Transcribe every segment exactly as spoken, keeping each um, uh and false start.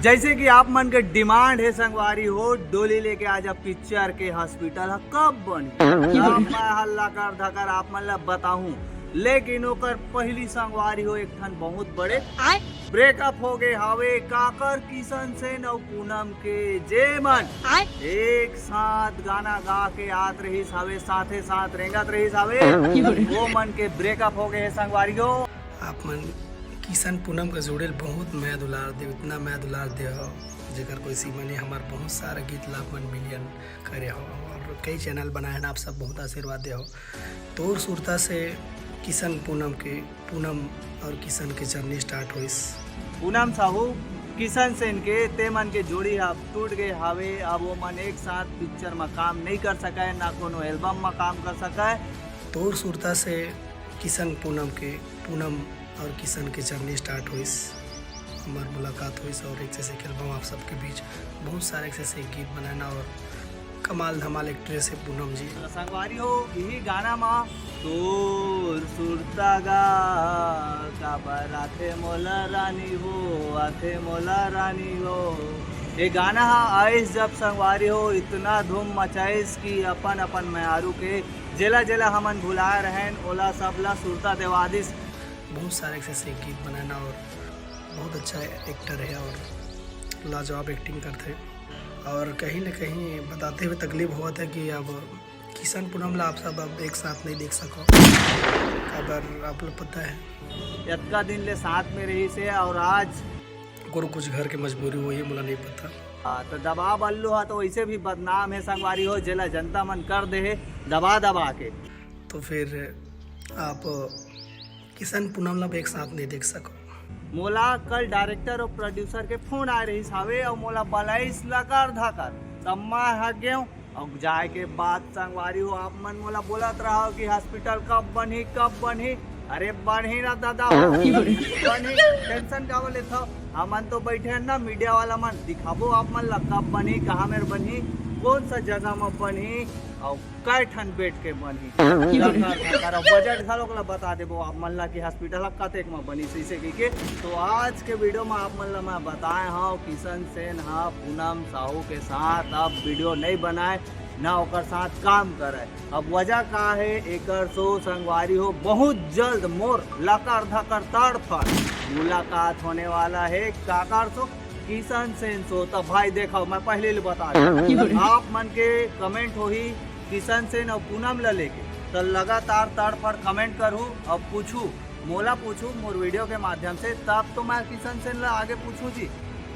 जैसे कि आप मन के डिमांड है संगवारी हो, डोली लेके आज अब पिक्चर के हॉस्पिटल ह कब बनही, अब मैं हल्ला कर धकर आप मन ला बताहूं। लेकिन ओकर पहली संगवारी हो, एक ठन बहुत बड़े आय। ब्रेकअप हो गए हावे काकर किशन सेन अउ पूनम के, जे मन आय। एक साथ गाना गा के आत रहिस हावे, साथे साथ रेंगत रहिस हावे, वो मन के ब्रेकअप हो गए हे संगवारी हो। आप मन किशन पूनम के जोड़े ल बहुत मया दुलार देव, इतना मया दुलार दे हो, जेकर कोई सीमा नहीं। हमार बहुत सारा गीत ला आप मन मिलियन करे हो और कई चैनल बनाए हैं, आप सब बहुत आशीर्वाद दे हो। तोर सुरता से किशन पूनम के, पूनम और किशन के जर्नी स्टार्ट होइस। पूनम साहू, किशन सेन के ते मन के जोड़ी अब टूट गए हावे, अब वो मन एक साथ पिक्चर में काम नहीं कर सके, ना कोनो एल्बम में काम कर सके। तोर सुरता से किशन पूनम के, पूनम और किशन के जर्नी स्टार्ट होइस। हमार मुलाकात होइस और एक से एक एल्बम आप सबके बीच बहुत सारे एक से एक गीत बनाना और कमाल धमाल एक्ट्रेस है पूनम जी। संगवारी हो, यही गाना मा तोर सुरता गा काबर आथे मोला रानी हो, आथे मोला रानी हो। ये गाना हा आइस जब संगवारी हो, इतना धूम मचाइस कि अपन अपन मेहरू के जेला जेला हमन भुलाए रहेन, ओला सबला सुरता देवा दिस। बहुत सारे एक से एक गीत बनाना और बहुत अच्छा एक्टर है और लाजवाब एक्टिंग करते हैं। और कहीं ना कहीं बताते हुए तकलीफ हुआ था कि अब किशन पूनम ला आप सब अब एक साथ नहीं देख सको। काबर आप लोग पता है, इतना दिन ले साथ में रहिस हे और आज गुरु कुछ घर के मजबूरी हुई है, मुला नहीं पता। हाँ, तो दबा बल्लू हा तो वैसे भी बदनाम है संगवारी हो, जेला जनता मन कर दे है दबा दबा के। तो फिर आप किशन पूनम ला भी एक साथ नहीं देख सको। मोला कल डायरेक्टर और प्रोड्यूसर के फोन आए रहिस हावे और मोला बलाइस लकर धकर, तब मैं हग गेव। और जाए के बाद संगवारी हो, आप मन मोला बोलत रहो कि हॉस्पिटल कब बनही, कब बनही। अरे बनही ना दादा, बनही, टेंशन काबर लेथव? हमन तो बैठे हन ना मीडिया वाला मन, दिखाबो आप मन ला कब बनही, कहाँ मेर बनही, कौन सा जगह में बनही और कै ठन बेड के बनही। लकर, लकर, और बजट घलोक ला बता देबो आप मन ला कि हॉस्पिटल ह कतेक म बनिस, इसे कहिके। तो आज के वीडियो में आप मन ला मैं बताए हूँ, किशन सेन हा पूनम साहू के साथ अब वीडियो नहीं बनाए, ना ओकर साथ काम करे। अब वजह का है, एकर सो संगवारी हो, बहुत जल्द मोर लकर धकर तड़फड़ मुलाकात होने वाला है। काकर सो? किशन सेन सो। तब भाई देखो, मैं पहले ले बता दूं, आप मन के कमेंट होही किशन सेन और पूनम ला लेके, तो लगातार तड़फड़ कमेंट करू और पूछू, मोला पूछू मोर वीडियो के माध्यम से, तब तो मैं किशन सेन ला आगे पूछू जी।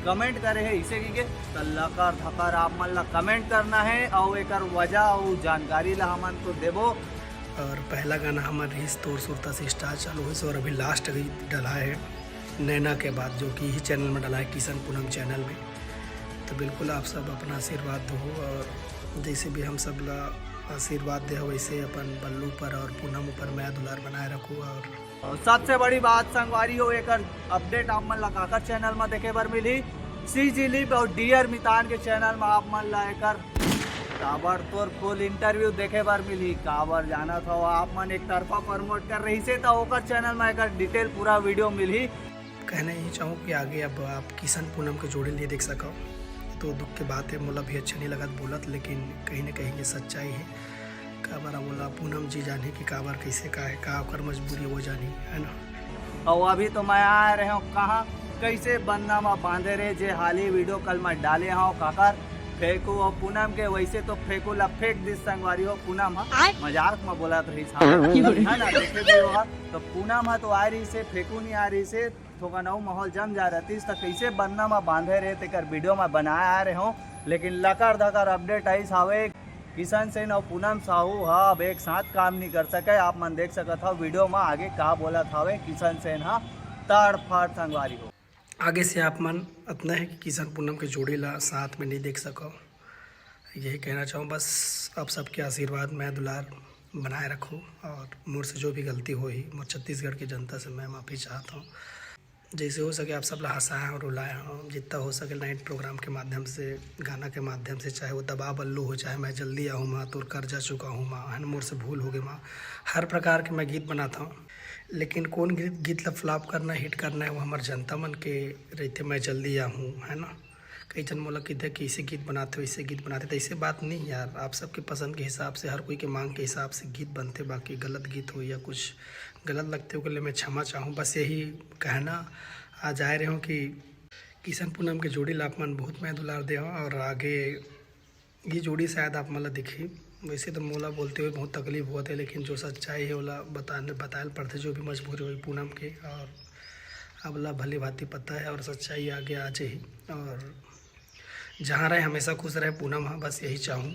कमेंट करे है इसे कहिके, तो लकर धकर आप मन ला कमेंट करना है और एकर वजह और जानकारी ला हमन तो देबो। और पहला गाना हमर रहिस तोर सुरता से स्टार चालू होइस और अभी लास्ट गीत डला है नैना के बाद, जो कि यही चैनल में डला है, किशन पूनम चैनल में। तो बिल्कुल आप सब अपना आशीर्वाद दो और जैसे भी हम सब ला आशीर्वाद दे हो, वैसे अपन बल्लू पर और पूनम ऊपर मया दुलार बनाए रखो। और और सबसे बड़ी बात संगवारी हो, एकर अपडेट आप मन ला काकर चैनल में देखे बर मिलही, सीजी लिप और डियर मितान के चैनल में आप मन ला एकर ताबड़तोड़ फुल इंटरव्यू देखे बर मिलही। काबर जानत हो, आप मन एक तरफा प्रमोट कर रहिसे, तो ओकर चैनल में एकर डिटेल पूरा वीडियो मिलही। कहना यही चाहूँ कि आगे अब आप किशन पूनम के जोड़ी नहीं देख सको, तो दुख के बात है, मोला भी अच्छा नहीं लगत बोलत, लेकिन कहीं ना कहीं ये सच्चाई है। काबर अब ओला पूनम जी जानही कि काबर, कैसे, का है, का ओकर मजबूरी, वो जानही, है ना। और अभी तो मैं आए रहे हूँ कहाँ, कैसे बंधना में बांधे रहे, जे हाली वीडियो कल मैं डाले हूँ काकर फेंकू और पूनम के वैसे तो फेंकू ला फेंक दिस संगवारी हो। पूनम हा आय। मजाक में बोलत रहिस हा, है ना, देखे भी होगा। तो पूनम हा तो आ रहिसे, फेंकू नहीं आ रहिसे, थोकन अउ माहौल जम जा रहतिस, त कैसे बंधना में बांधे रहे, तेकर वीडियो में बनाए आ रहे हूँ। लेकिन लकर धकर अपडेट आइस हावे, किशन सेन और पूनम साहू हा अब एक साथ काम नहीं कर सके। आप मन देख सकत हो वीडियो में आगे का बोलत हावे किशन सेन हा, तड़फड़ संगवारी हो। आगे से आप मन अतना है कि किशन पूनम के जोड़ी ला साथ में नहीं देख सको। यही कहना चाहूँ बस, आप सबके आशीर्वाद, मया दुलार बनाए रखो और मोर से जो भी गलती होही, मोर छत्तीसगढ़ के जनता से मैं माफ़ी चाहत हूँ। जैसे हो सके आप सब ला हंसाए हूँ, रुलाए हूँ, जितना हो सके नाइट प्रोग्राम के माध्यम से, गाना के माध्यम से, चाहे वो दबा बल्लू हो, चाहे मैं जल्दी आऊँ माँ, तोर कर्जा चुका हूँ माँ, है ना, मोर से भूल हो गई माँ, हर प्रकार के मैं गीत बनाता हूँ। लेकिन कौन गीत गीत ला फ्लॉप करना, हिट करना है, वो हमार जनता मन के रहते। मैं जल्दी आहूँ, है ना? कई जन मोला किथे कि इसे गीत बनाते हो, इसे गीत बनाते, तो ऐसे बात नहीं यार। आप सबके पसंद के हिसाब से, हर कोई के मांग के हिसाब से गीत बनते। बाकी गलत गीत हो या कुछ गलत लगते हो के लिए मैं क्षमा चाहूँ। बस यही कहना आज आए रहे हूँ कि किशन पूनम के जोड़ी ला आप मन बहुत मैं दुलार दे हो और आगे ये जोड़ी शायद आप मन ला दिखी। वैसे तो मोला बोलते हुए बहुत तकलीफ होत है, लेकिन जो सच्चाई है ओला बताने बताए ल पड़थे, जो भी मजबूरी होई पूनम के। और अब ला भली भांति पता है और सच्चाई आगे आ जाही। और जहाँ रहे हमेशा खुश रहे पूनम। हाँ, बस यही चाहूँ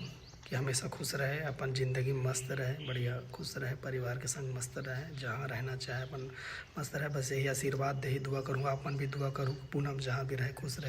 कि हमेशा खुश रहे, अपन जिंदगी में मस्त रहे, बढ़िया खुश रहे, परिवार के संग मस्त रहे, जहाँ रहना चाहे अपन मस्त रहे। बस यही आशीर्वाद देही, दुआ करूँ, आप मन भी दुआ करूँ, पूनम जहाँ भी रहे खुश रहे।